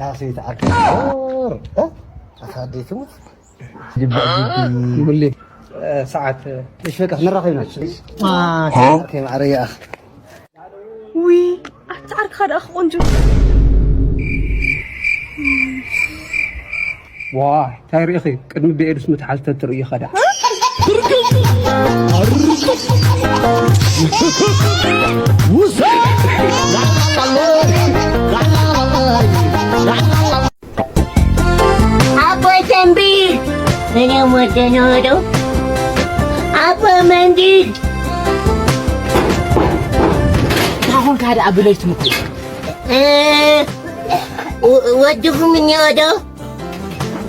ያ ሰበይቲ ዓርከይ ዶር፣ እ? ኣታ ኣደይ ትሙት። ጅባ ጅቢ። ሙሌ፣ እ፣ ሰዓት፣ እ፣ እሺ፣ በቃ፣ ንራኸብ ኢና። ማ፣ ሰዓት ከይማዕረየ ኣኽ። ውይ፣ ኣታ ዓርክኻ ደኣ ክቆንጆ። ዋ፣ እንታይ ርኢኺ? ቅድሚ ብኤድስ ምትሓዝ ተትርእዮ ኸዳ። ኣቦይ ተንቢል፣ እኔም ወደነ ወደው። ኣቦ መንዲል። ታኹን ካደ ኣብ ለይት ምኩ። እ፣ ወ-፣ ወድኹም እኔ ወደው።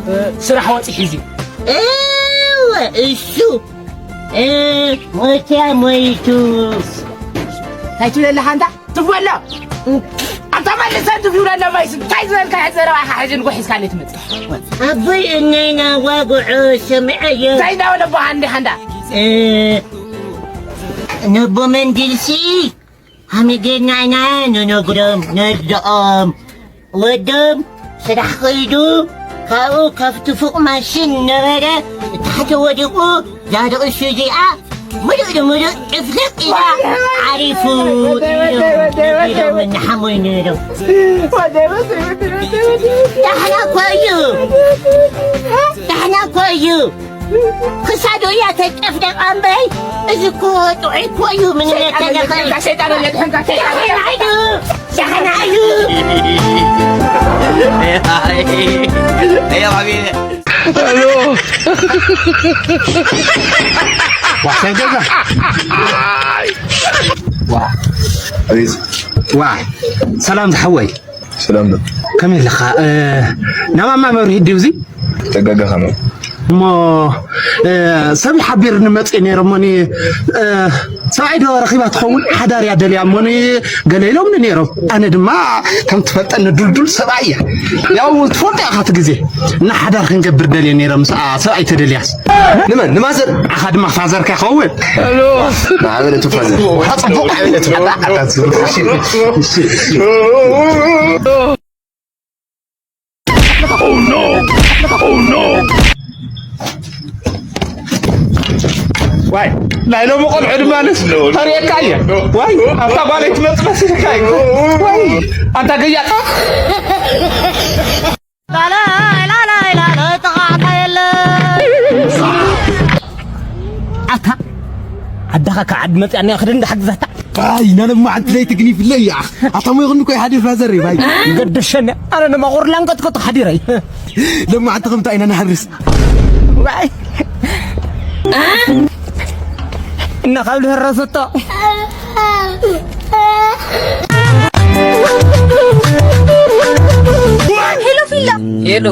እ፣ ስራሕ ወፂ ሒዚ። እወ፣ እሱ። እ፣ ሞትያ ሞይቱ። እንታይ ትብል ኣለኻ ኣንታ? ትፍ በሎ። ኣታ መልሰ ትፍ ይብሎ ኣሎ ማይስ። እንታይ ዝበልካ ሕዚ ዘረባ ኢኻ ሕጂ ንጎ ሒዝካለይ ትመጽእ? ኣቦይ እነይ ናዋግዖ ሰምዐዮ። እንታይ እንዳበለ ኣቦኻ እንዲኻ እንዳ? እ፣ ነቦ መንዲልሲ ሃመገናና ንነግሮም ነርድኦም። ወዶም ስራሕ ከይዱ ካብኡ ካብቲ ፉቕ ማሽን ነበረ ታሕቲ ወዲቑ ዛደቕሱ እዚኣ ምሉእ ንምሉእ ጭፍልቕ ኢላ ዓሪፉ ኢሎም ነጊሮም እናሓሞይ ነይሮም። ዳሕና እኮ እዩ፣ ዳሕና እኮ እዩ። ክሳዱ እያ ተጨፍለቓ እምበይ። እዚ እኮ ጥዑይ እኮ እዩ። ምን ነከለኸ? ሸይጣን፣ ሸይጣን፣ ሸይጣን፣ ሸይጣን። ዳሕና እዩ፣ ዳሕና እዩ። ዋ፣ ሰላም ዝሓወይ። ሰላም ዶ? ከመይ ኣለኻ? እ፣ ናብ ማማ መብርሂት ድዩ እዚ? ተጋጋኻ ነው። እሞ፣ እ፣ ሰብ ይሓቢርኒ መፅእ ነይረ እሞ፣ ኒ-፣ እ፣ ሰብኣይ ዶ ረኺባ ትኸውን? ሓዳር እያ ደልያ እሞ፣ ኒ-፣ ገለ ኢሎምኒ ነይሮም። ኣነ ድማ ከም ትፈልጠኒ ድልዱል ሰብኣይ እየ። ያው ትፈልጦ ኢኻ እቲ ግዜ። እና ሓዳር ክንገብር ደልየ ነይረ ምስኣ ሰብኣይ ተደልያስ። ንመን? ንማዘር? ኣኻ ድማ ፋዘርካ ይኸውን። ማዕበል እቲ ፋዘር። ሓጽቡቕ። እሺ፣ እሺ። ዋይ፣ ናይ ሎሚ ቆልዑ ድማ ንስ ተርእየካ እየ። ዋይ፣ ኣብታ ጓለይ ትመጽእ መሲልካ እዩ። ዋይ፣ ኣንታ ገያጣ። ላለ፣ ላለ፣ ላለ፣ ጥቓዕታ የለ። ኣታ፣ ዓድኻ ካብ ዓዲ መጽኣ እኒኣ ክደ እንዳሓግዛታ። ኣይ፣ ናነ መዓልቲ ለይቲ ግን ይፍለ እያ። ኣታ ሞ ይኹን እኮ ይሓድር ፋዘር እዩ፣ ባይ። ገደሸኒ፣ ኣነ ንማቑር ላንቀጥቀጡ ሓዲረይ። ለመዓልቲ ከምታ ኢና ንሓርስ። ዋይ። እና ካብ ዝህረሰቶ። ሄሎ ፊላ። ሄሎ።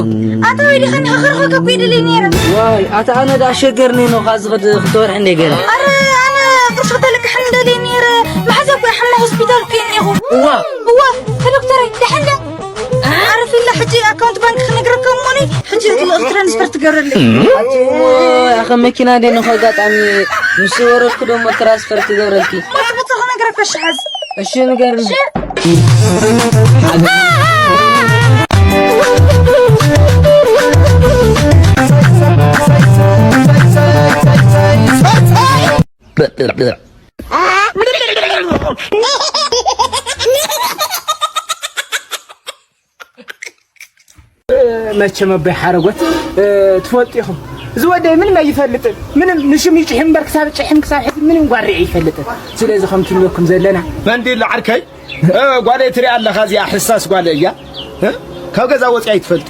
ኣታ ወይ ዲኻ ንኽረኽበካ እኮ ይደልየ ነይረ። ዋይ፣ ኣታ ኣነ ደኣ ኣሸገርኒ ነው፣ ካብ ዝኸድ ክልተ ወርሒ እንደ ገለ። ኣረ፣ ኣነ ቅርሺ ክተልቅሐኒ ደልየ ነይረ። መሓዛ እኮ ሓማ ሆስፒታል እኮ እየ እኒኹ። እዋ። እዋ፣ ዶክተረይ፣ ደሓን ደ? ኣረ ፊላ፣ ሕጂ ኣካውንት ባንክ ክነግረካ እሞኒ፣ ሕጂ ትራንስፈር ትገብረለይ። ኣቲ እሞ፣ ኣኸ መኪና ደን እኮ ኣጋጣሚ ምስ ወረድኩ ደሞ ትራንስፈር ትገብረልኪ። ብጽ ክነግረካ እሺ፣ ሓዝ። እሺ፣ ንገርኒ። እሺ። መቸም ኣቦይ ሓረጎት፣ እ፣ ትፈልጡ ኢኹም። እዚ ወደይ ምንም ኣይፈልጥን። ምንም ንሽም ይጭሕም እምበር ክሳብ ጭሕም ክሳብ ሕዚ ምንም ጓሪዕ ኣይፈልጥን። ስለዚ ከምቲ ንብለኩም ዘለና። መንዲል ዓርከይ፣ እ፣ ጓለይ ትሪኣ ኣለኻ፣ እዚኣ ሕሳስ ጓለይ እያ። እ፣ ካብ ገዛ ወፂኣ ኣይትፈልጢ።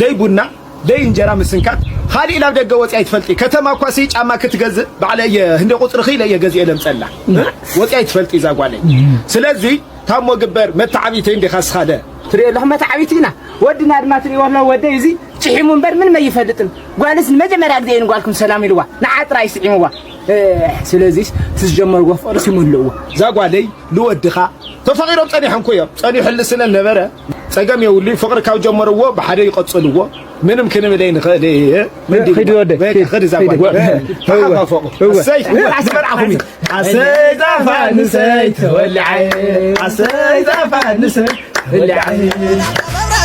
ዘይቡና፣ ዘይእንጀራ ምስንካት፣ ካሊእ ናብ ደገ ወፂኣ ኣይትፈልጢ። ከተማ እኳ ሲ ጫማ ክትገዝእ ባዕለይ እየ፣ ህንዲ ቁፅሪ ኽኢለ እየ ገዚኤ ለምፀላ። እ፣ ወፂኣ ኣይትፈልጢ እዛ ጓለይ። ስለዚ ታሞ ግበር፣ መተዓቢተይ እንዲኻ ስኻለ። ትሪኦ ኣለኹ መተዓቢቲ ኢና። ወድና ድማ ትሪእዎ ኣለኹ፣ ወደይ እዚ ጭሒሙ እምበር ምንም ኣይፈልጥን። ጓልስ ንመጀመርያ ግዜ እዩ ንጓልኩም ሰላም ኢልዋ። ንዓ ጥራይ ስዒምዋ። እ፣ ስለዚስ እቲ ዝጀመርዎ ፍቕርስ ይምልእዎ። እዛ ጓለይ ልወድኻ ተፋቒሮም ጸኒሖም እኮ እዮም። ጸኒሑ ልስነ ነበረ። ጸገም የብሉይ። ፍቕሪ ካብ ጀመርዎ ብሓደ ይቐጽልዎ። ምንም ክንብል ኣይንኽእል። እ፣ ምንድን ኺድ ወደ፣ በቃ፣ ኺድ። ኺድ እዛ ጓል። እወ። ተሓፋፈቑ። እወ። እሰይ፣ እወ። ኣስመርዓኹም እዩ። ኣሰይ ዛፋንሰይ ተወልዐ፣ ኣሰይ ዛፋንሰይ ተወልዐ።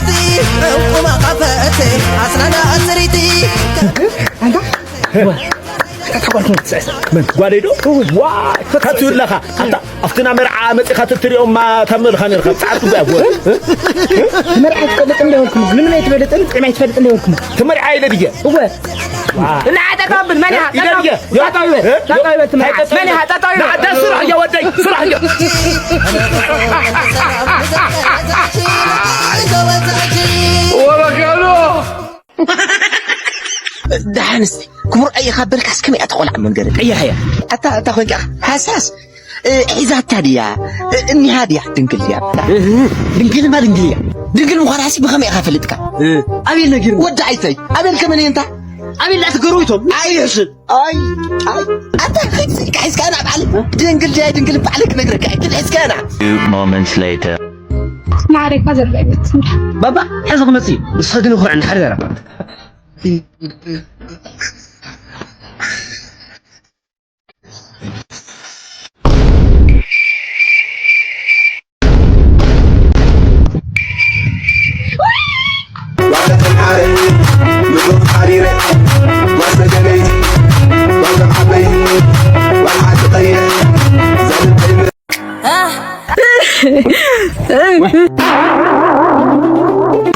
ዕንቁ መኻፈእቲ ኣስናና ኣስሪቲ። ጓደይ ዶ? ዋ፣ ካብ ትብለኻ ኣታ ኣብቲ ና መርዓ መጺኻ ትትሪኦም ማ ታመልኻ ነርካ ጻዕቱ ጋር። መርዓ ትፈልጥ እንደ ወልኩም ምን ምን ትፈልጥ ጥዕማ ትፈልጥ እንደ ወልኩም ትመርዓ ኢለ ድየ? እወ እና ጠጣብን መን ያህል ኢለ ድየ? ጠጣው ይበል ጠጣው ይበል ትመርዓ መን ያህል ጠጣው ይበል ስራሕ እያ ወደይ ስራሕ እያ። ደሓንስ ክቡር ኣየኻ በልካስ ከመይ ኣታ ቆልዓ መንገዲ ቀያሕ እያ ኣታ ኣታ ኮይንካ ሃሳስ ሒዛታ ድያ እኒሃ ድያ ድንግል ድያ ድንግልማ ድንግል እያ ድንግል ምዃናሲ ብኸመይ ኢኻ ፈሊጥካ ኣቤል ነጊሩ ወዲ ዓይተይ ኣቤል ከመን እንታ ኣቤል ዳኣ ትገሩ ይቶም ኣይሕስብ ኣይ ኣይ ኣታ ሒዝካ ሒዝካ ና በዓል ድንግል ድያ ድንግል በዓል ክነግረካ ግን ሒዝካ ና Moments later. ማዕረካ ዘሎ ይመስል ባባ ሕዚ ክመፅእ እዩ ንስኻ ግን ይኹርዕኒ ሓደራ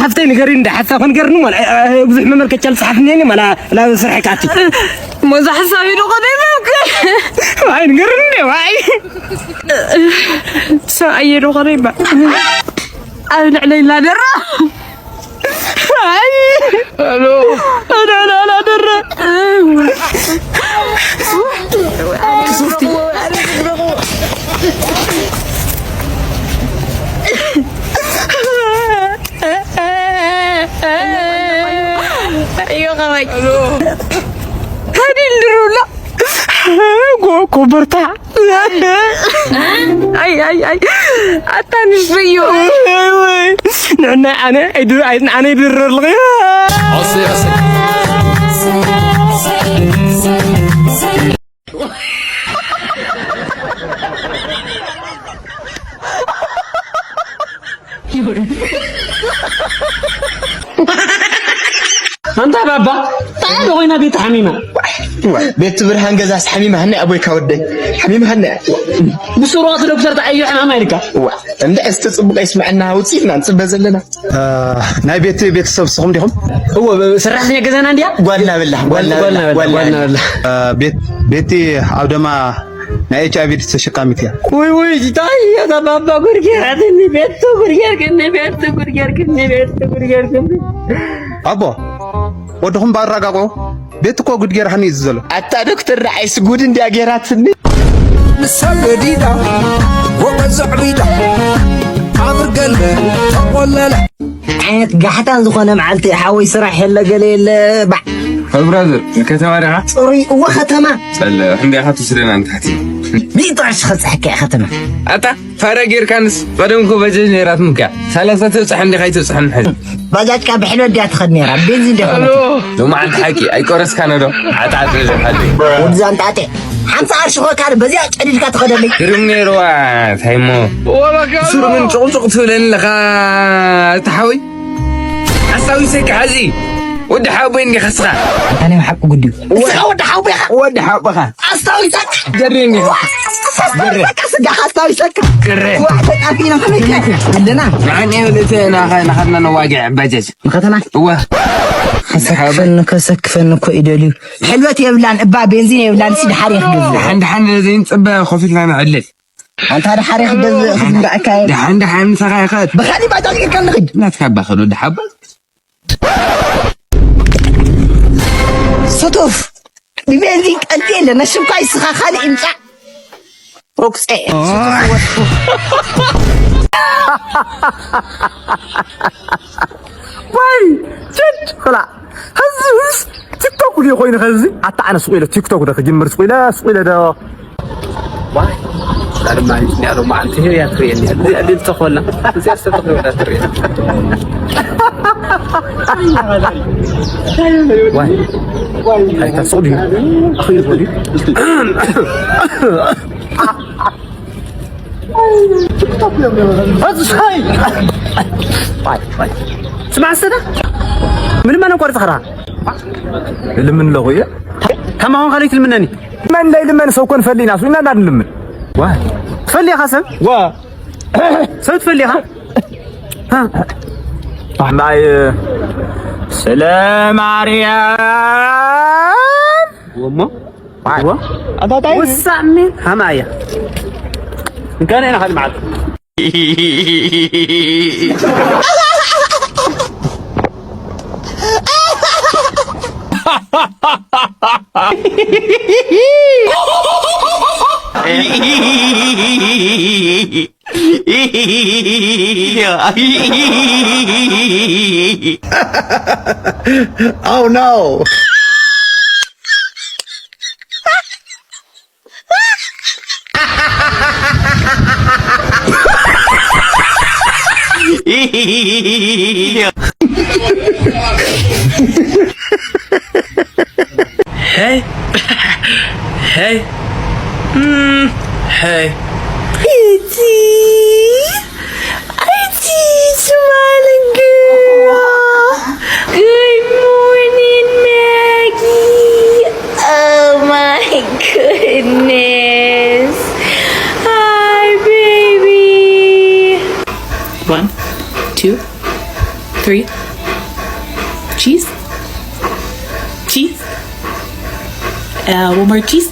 ሓፍተይ ንገሪኒ እንዳ ሓፍታ ኮን ገርኒ ማል ብዙሕ መመልከቻ ልፅሓፍኒ ማላ ናብ ስራሕ ካቲ ሞዛ ሓሳብ ኢሉ ኮነ ይመምከ ዋይ ንገርኒ እንደ ዋይ ሰብኣየ ዶ ኮነ ይባ ኣብ ልዕለይ ላደራ ኣይ ኣሎ ኣሎ ኣሎ ኣሎ ኣደራ ክሱፍቲ እዮ ኸባይ ሃዲል ድሩላ ጎኮ በርታ ኣይ ኣይ ኣይ ኣታ ንስዮ ንዕና ኣነ ኣነ ይድረር ኣለኹ ኣንታ ባባ ጣዕሚ ኮይና ቤት ሓሚማ ቤት ብርሃን ገዛስ ሓሚማ ሃኒ ኣቦይ ካወደይ ሓሚማ ሃኒ ብስሩዋት ዶክተር ተዓዮ ሕማማ ኢልካ እንደ እስቲ ጽቡቅ ይስምዐና ውጽኢትና ንጽበ ዘለና ናይ ቤት ቤተሰብ ስኹም ዲኹም እወ ሰራሕተኛ ገዛና እንዲያ ጓልና በላ ጓልና በላ ጓልና በላ ቤት ቤት ኣብ ደማ ናይ ኤች ኣይቪ ተሸካሚት እያ። ወይ ወይ ታይ ተባባ ጉድ ጌራትኒ ቤቱ ጉድ ጌርክኒ ቤቱ ጉድ ጌርክኒ ቤቱ ጉድ ጌርክኒ። ኣቦ ወድኹም ባራጋቆ ቤት እኮ ጉድ ጌርሃኒ እዩ ዘሎ። ኣታ ዶክተር ንዓይስ ጉድ እንድያ ጌራትኒ። ንሳ ገዲዳ ወቀ ዘዕቢዳ ኣብርገለ ተቆለለ ዓይነት ጋሕታን ዝኾነ መዓልቲ ሓወይ ስራሕ የለ ገለ የለ ባዕ ብራዘር ከተማ ዲኻ? ጽሩይ እወ ከተማ ጸለ እንዲኻ ትወስደና ንታሕቲ ሚእቲ ቅርሺ ከብጽሐካ እየ ከተማ ኣታ ፋራ ጌርካንስ ቀደም እኮ በጀጅ ነይራትም እካ ሰላሳ ተብጽሕ እንዲኻ ኣይተብጽሕን ሕዚ ባጃጅ ካ ብሕልበት ድያ ትኸድ ነይራ ቤንዚን ድያ ኸደት ሎማዓንቲ ሓቂ ኣይቆረስካን ዶ ዓጣዕጥ ነዚ ሓቂ ወዲ ዛንጣጤ ሓምሳ ቅርሺ ኾካ በዚኣ ጨዲድካ ትኸደለይ ግርም ነይርዋ ታይሞ ሱር ምን ጭቕጭቕ ትብለኒ ኣለኻ ተሓወይ ኣስታዊሰካ ሕዚ ወዲ ሓቦይ እንዲኻ ስኻ ኣነ ሓቂ ጉድዩ ስኻ ወዲ ሓቦኻ ወዲ ሓቦኻ ኣስታዊሰካ ገሬ እንዲኻ ስጋኻ ኣስታዊሰካ ግሬ ተጣፊና ከመይ ኣለና ንዓኒ ወለተ ናኻ ናኻትና ነዋግዕ ባጃጅ ንኸተማ እወ ከሰክፈኒ ከሰክፈኒ እኮ ይደልዩ ሕልበት የብላን እባ ቤንዚን የብላን ሲ ድሓር የኽግዝ ሓንድ ሓንድ ዘይንጽበ ኮፊልና ንዕልል ኣንታ ደሓር ይኽደዝ ዝምራእካ ደሓን ደሓን ምሳኻ ይኸድ ብኻሊ ባጃጅ ጌርካ ንኽድ ናትካ ባኸዶ ደሓባ ሰቶፍ ብቤንዚን ቀልዲ የለ ነሽኳ ይስኻ ካልእ ይምጻእ ሮክሴ ወይ ጭድ ብላ ሕዚስ ቲክቶክ ድዩ ኮይኑ ከዚ ኣታ ኣነ ስቁ ኢለ ቲክቶክ ዶ ክጅምር ስቁ ኢለ ስቁ ኢለ ዶ ዋይ ዳርማ ይስኒያ ዶ ማዓንቲ እያ ትርእየኒ እዚኣ ድል ተኾላ እዚኣ ዝተተኽለ ወዳ ትርእየኒ ዋይ ኣይታ ስቁ ድዩ ኣኽዩ ድዩ That's right. Bye, bye. ስማዕ ስተታ ምንም ኣነ ቆርጽ ኸራ ልምን ለኹ እየ። ከማሁን ኻሊት ልምነኒ መን ላይ ልመን ሰው ኮን ፈሊና ሱና እንዳንልምን ዋ ትፈልኻ ሰብ ዋ ሰብ ትፈልኻ ማይ ስለ ማርያም ወሞ ወሳሚ ሃማያ እንካነ ኢና ካልማዓት Oh no! Hey. Hey. Mm. Hey. It's It's smiling girl. Good morning, Maggie. Oh my goodness. Hi, baby. One, two, three. Cheese. Cheese. Uh, one more cheese.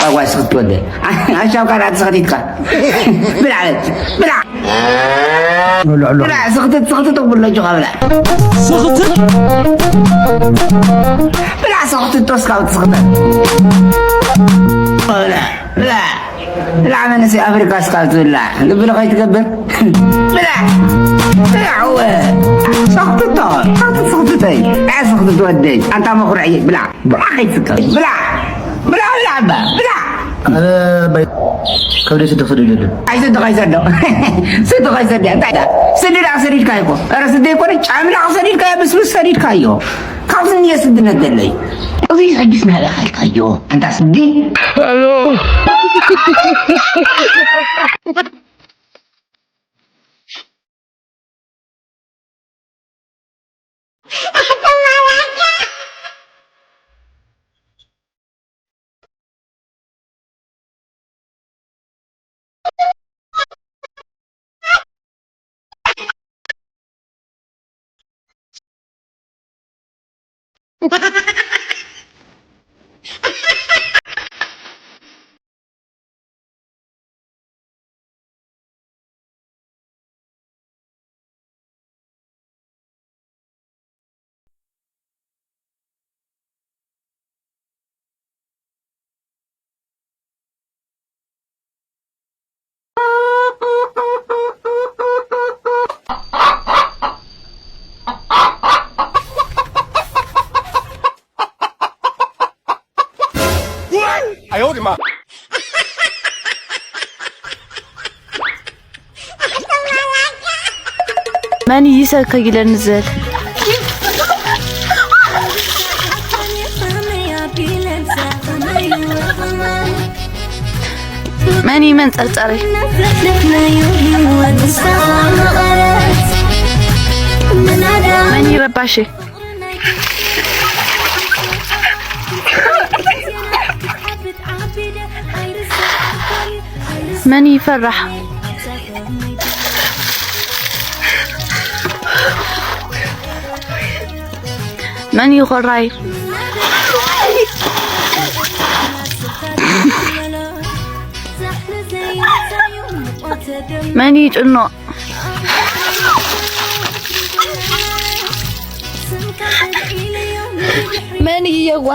ኣዋይ ስኽት ወደ ኣሻብካ ዳኣ ትስኽቲትካ ብላ ብላ ብላ ስኽትት ስኽትት ብሎ ጆኻ ብላ ስኽትት ብላ ስኽትት ቶስካው ትስኽተት ብላ ብላ ብላ ብላ መንእሰይ ኣፍሪካ ስካብ ትብላዕ ልቢ ዶ ከይትገብር ብላ ብላ እወ ሰኽትቶ ሰኽትት ሰኽትተይ ኣይ ሰኽትት ወደይ ኣንታ መኹርዒ ብላ ብላ ከይትስከር ብላ ብላ ብላ እባ ብላ ከብደ ስድቕ ስደደሉ ኣይሰድቕ ኣይሰድቕ ስድቕ ኣይሰድቕ እንታይ ዳ ስዲ ዳ ሰዲድካ ይኮ ረ ስዲ ይኮነ ጫምላ ሰዲድካ ብስብስ ሰዲድካ እዮ ካብዚ እንየ ስድነት ዘለይ እዚ ሕጊስ ናበይ ካልካዮ ኣንታ ስዲ መን ይሰከ ይለን ዝል መን ይመን ጸርጸሪ መን ይረባሽ መን ይፈራሕ መን ይኾራይ መን ይጭኖ መን ይየዋ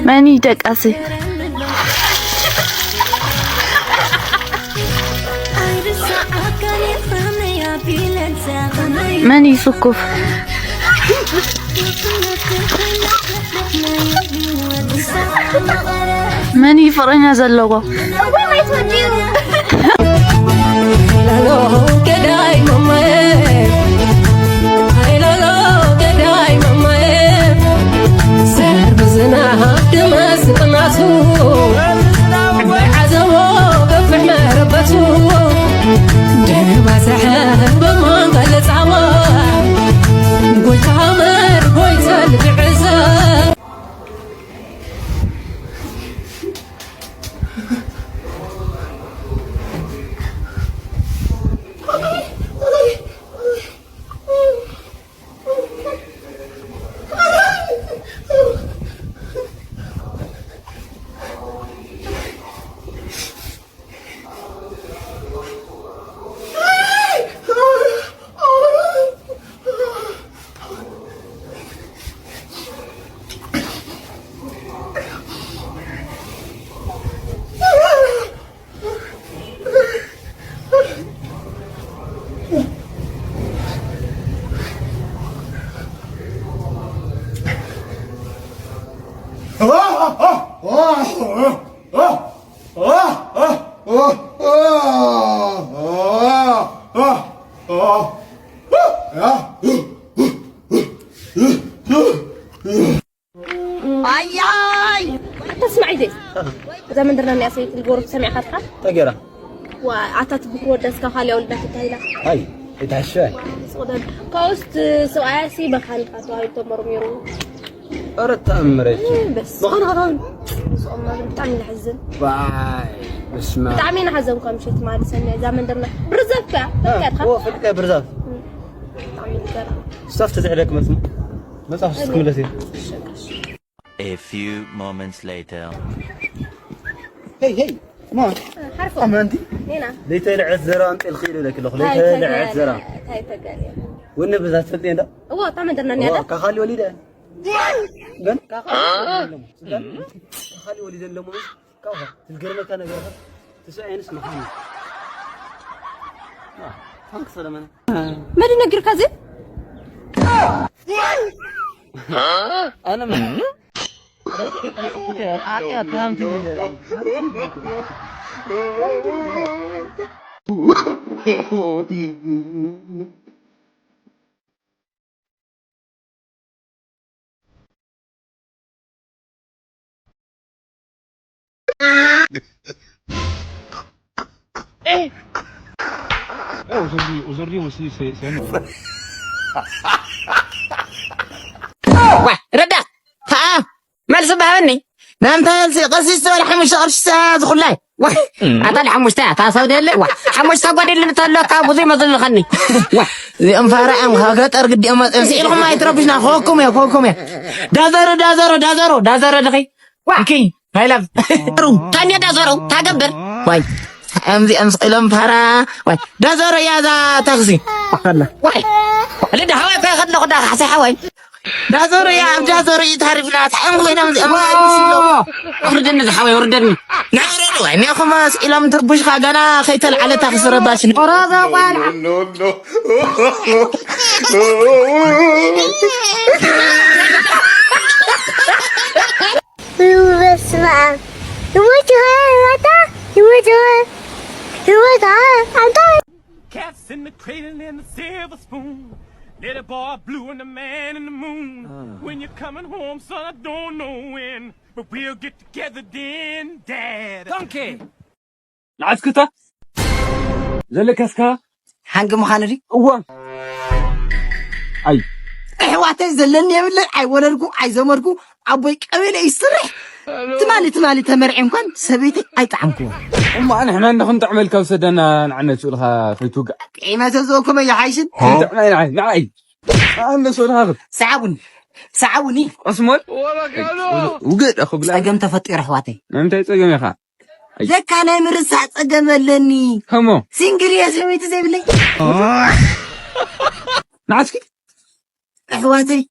መን እዩ ደቃሲ? መን እዩ ስኩፍ? መን እዩ ፍቕረኛ ዘለዎ? ኣያይ ተስማዒ ዘይ እዛ መንደርና እኒኣ ሰበይቲ ዝጎረቱ ሰሚዕካ ትካ ተገራ ዋ ኣታ ትብክ ወደስካ ካልያ ወልዳ ትታይላ ኣይ ይትሕሸ ስቕደል ካውስት ሰብኣያ ሲ መካኒካ ተባሂሉ ተመርሚሩ ኧረ ተኣምረች በስ መኻን ኻን ስቕማ ብጣዕሚ ዝሕዝን ባይ በስመ ብጣዕሚ ኢና ሓዘንኳ ምሸት ማለት ሰሚዐ እዛ መንደርና ብርዘፍካ ተካድካ ፍልቀ ብርዛፍ ብጣዕሚ ዝገርም ስታፍ ተዝሕለክ መጽ መጽ ክትምለስ እየ A few moments later. Hey, hey, come on. Harfo. Come on. Nina. ليت العذرة أنت الخير لك الأخ. ليت العذرة. تاي تقال. وين بذات فلتين ده؟ هو طعم درنا نيا ده. كخالي وليدة. بن كخالي وليدة لمو. كخالي وليدة لمو. كوها. تلقرنا كان قرها. تسعين اسمه خاني. آه. ثانك سلامنا. ما دي نقر كازي؟ أنا ما Eh, aujourd'hui, aujourd'hui aussi, c'est c'est un. ረዳት ها መልሲ በሃበኒ ናንታ መልሲ ቀሲስ ዝበል ሓሙሽተ ቅርሺ ዝኹላይ ኣታ ሓሙሽተ ኣታ ሰብ ደለ ሓሙሽተ ጎዲል ተሎካ ብዙ ይመዝልኸኒ እዚኦም ፋራ እዮም ካብ ገጠር ግዲኦም መፅኦም ስኢልኩም ኣይትረብሽና ክወኩም እየ ክወኩም እየ ዳዘሮ ዳዘሮ ዳዘሮ ዳዘሮ ድኺ እንኪ ሃይላፍ ሩ ታኛ ዳዘሮ ታገብር ዋይ ከምዚኦም ስኢሎም ፋራ ዋይ ዳዘሮ እያ እዛ ታክሲ ዋይ ልዳ ሃዋይ ከ ከለኹ ዳ ሓሰ ሓዋይ ዳዞር እያ ኣብ ዳዞር እዩ ታሪፍና ታዕም ኮይኖም እዚኦም ኣውርደኒ ዝሓወይ ውርደኒ ናውረድ ወይ ኒኹም ስኢሎም ትርቡሽካ ገና ከይተልዓለ ታክሲ ረባሽ ኦሮዞ ቋልዓ በስመ ኣብ ይሞት ይኸ ይወጣ ይሞት ይኸ ይወጣ ኣንታ Cats in the cradle and the silver spoon. Little boy blue and the man in the moon. Uh. When you're coming home, son, I don't know when, but we'll get together then, Dad. Donkey! ንዓስክታ ዘለካስካ ሓንግ ምዃን ዲ እዋ ኣይ ኣሕዋተይ ዘለኒ የብለይ ኣይወለድኩ ኣይዘመድኩ ኣቦይ ቀበሌ ይስርሕ ትማሊ ትማሊ ተመርዒ እንኳን ሰበይተይ ኣይጠዓምክዎ እማ ንሕና እንዳ ክንጥዕመልካ ውሰደና ንዓነት ስእልኻ ከይትውጋእ ጥዒመ ተዝበኩም እየ ሓይሽን ጥዕመ ንዓይ ንዓይ ኣነ ስእልኻ ክብ ሰዓቡኒ ሰዓቡኒ ቆስሞል ውገድ ኣኹ ብላ ጸገም ተፈጢሩ ኣሕዋተይ ንምንታይ ጸገም ኢኻ ለካ ናይ ምርሳዕ ጸገም ኣለኒ ከሞ ሲንግል እየ ሰበይቲ ዘይብለይ ንዓስኪ ኣሕዋተይ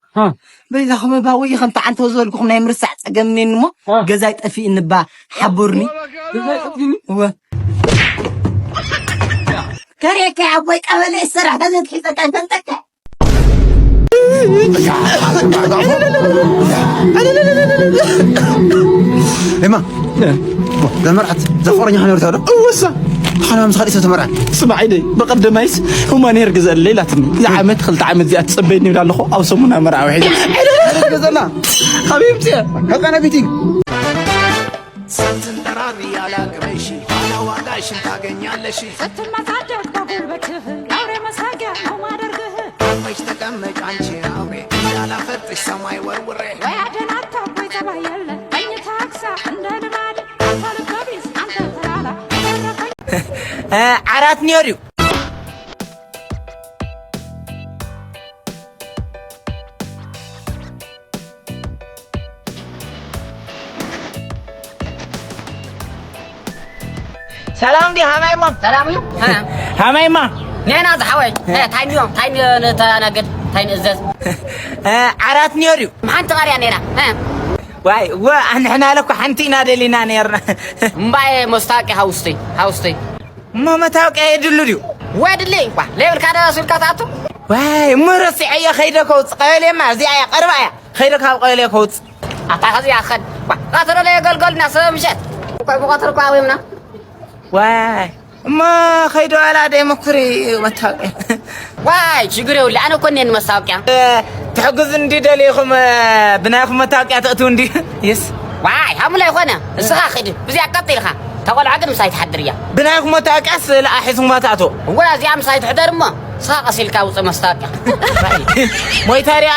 በይዛኹም እባ ወይ ከም ተዓንተው ዝበልኩኹም ናይ ምርሳዕ ጸገም እኔኒ እሞ ገዛይ ጠፊእኒ እባ ሓቡርኒ። እወ። ከሬካ ኣቦይ ቀበሌ ይሰራሕ ተዘትሒዘካ ይፈልጠካ። ኤማ ዘመርዓት ዘፈረኛ ሓነር ታዶ እወሳ። ሓና ምስ ኻዲ ተመርዓ። ስማዕ ኢደይ በቀደማይስ ሁማን ሄር ግዘለይ ኢላትኒ። እዛ ዓመት ክልተ ዓመት እዚኣ ትጸበይኒ ይብላ ኣለኹ። ኣብ ሰሙና መርዓ ውሒደ ገዘላ። ሓቢብቲ ከቀነ ቢቲ ስንትን ጠራሪ ያላቅመሽ ኋላ ዋጋሽን ታገኛለሽ። ስትመጻደቅ በጉልበትህ የአውሬ መሳቂያ ነው ማደርግህ። ተቀመጭ ተቀመጭ አንቺ አውሬ እንዳላፈጥሽ ሰማይ ወርውሬ። ወይ አደናታ ወይ ጸባይ የለ ተኝታ አክሳ እንደ ልማድ። አንተ ልበ ቢስ አንተ ተላላ ተረፈኝ። ዓራት ነይሩ እዩ። ሰላም ዲ ሃማይ ሞ ሰላም እዩ። ሃማይ ማ ኔና ዝሓወይ ታይ ንዮ ታይ ንተናገድ ታይ ንእዘዝ። ዓራት ነይሩ እዩ። ሓንቲ ቀርያ ኔና። ዋይ ወ ኣንሕና ለኮ ሓንቲ ኢና ደሊና ነርና። እምባየ መስታወቂ ሃውስተይ ሃውስተይ እሞ መታወቂያ የድሉ ድዩ? ወድሊ ዋ ለይብልካ ዶ ስልካ ትኣቱ? ዋይ እሞ ረሲዐዮ ከይደ ከውፅ ቀበሌማ እዚኣ እያ ቀርባ እያ። ከይደ ካብ ቀበሌ ከውፅ። ኣታ ከዚኣ ኸድ ዋ ቃተሎ ለየገልገልና ሰበ ምሸት እኳ ብቐትር እኳ ኣውዮምና። ዋይ እሞ ከይደ ዋላ ደይ መኩሪ መታወቂያ። ዋይ ሽግር የብሉ ኣነ እኮ እኔኒ መስታወቂያ። ትሕግዙ እንዲ ደሊኹም ብናይኹም መታወቂያ ተእትው እንዲ። የስ ዋይ ሃሙላ ይኾነ እስኻ ኺድ ብዚኣ ቀጥ ኢልኻ ተቆልዓ ግን ምሳይ ትሓድር እያ። ብናይኹም መታወቂያስ ለኣሒዝኹም ኣትኣትዎ። እወ እዚኣ ምሳይ ትሕደር እሞ እስኻ ቀስ ኢልካ ውፅእ መስታወቂያ። ሞይታ ድያ